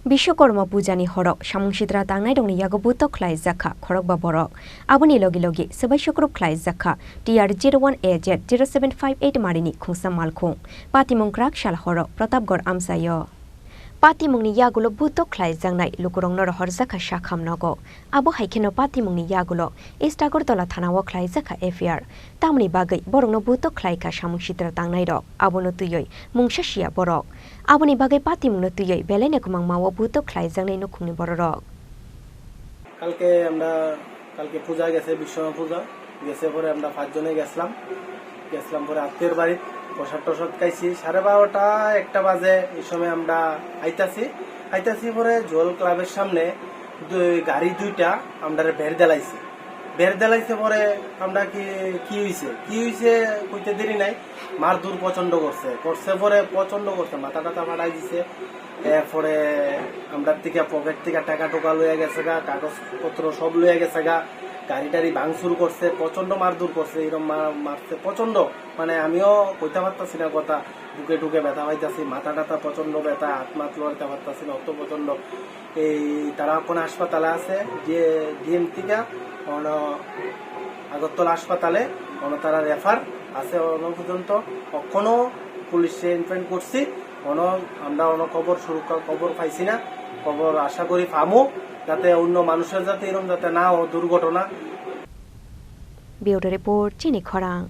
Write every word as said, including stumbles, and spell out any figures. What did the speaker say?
Biswakarma pujani horo samung sitra tangnairokni yago butok khlaijakha khorokba borok. Aboni logi logi swbai sukrup khlaijakha T R zero one A Z zero seven five eight marini khungsa malkhung. Patimung kwrak sal horo Pratapgarh amchaio. Patimungni yagulo butok khlaijaknai lukurokno rohorjakha sakham nogo. Abo hai kheno patimungni yagulo East Agartala thanao khlaijakha F I R. Tamoni bagwi borokno butok khlaikha samung sitra tangnairok. Abono twiwi mungsa siya borok. Aboni bagwi patimungno twiwi belaino kwmangmao butok khlaijaknai nukhungni bororok. কালকে আমরা কালকে পূজা গেছে, বিশ্বকর্মা পূজা গেছে, পরে আমরা পাঁচজনে গেছিলাম। গেছিলাম পরে আত্মীয়র বাড়ি, প্রসাদ টসাদ খাইছি। সাড়ে বারোটা, একটা বাজে, এই সময় আমরা আইতাছি। আইতাছি পরে জুয়েল ক্লাবের সামনে দুই, গাড়ি দুইটা আমরা বের দিলাইছে। বের দিলাইছে পরে আমরা কি, কি হইছে, কি হইছে কইতে দেরি নাই, মারধর প্রচণ্ড করছে, করছে পরে প্রচণ্ড করছে, মাথা টাথা ফাটাই দিছে। এরপরে আমরা থেকে পকেট থেকে টাকা টোকা লইয়া গেছে গা, কাগজপত্র সব লইয়া গেছে গা, গাড়ি টাড়ি ভাঙচুর করছে, প্রচণ্ড মারধর করছে, এরকম মা-, মারছে প্রচণ্ড। মানে আমিও কইতে পারতাছি না কথা, বুকে টুকে ব্যথা পাইতাছি, মাথা টাথা প্রচণ্ড ব্যথা, হাত মাত লড়তে পারতাছি না, অত প্রচণ্ড। এই তারা এখন হাসপাতালে আছে, যে ডিএম থেকে অন আগরতলা হাসপাতালে, অন তারা রেফার আছে অন পর্যন্ত। এখনো পুলিশে ইনফর্ম করছি, অন আমরা অন খবর সুরক্ষা খবর পাইছি না, খবর আশা করি পামু, যাতে অন্য মানুষের যাতে এরকম যাতে না হয় দুর্ঘটনা। Bureau report, Chini Khorang.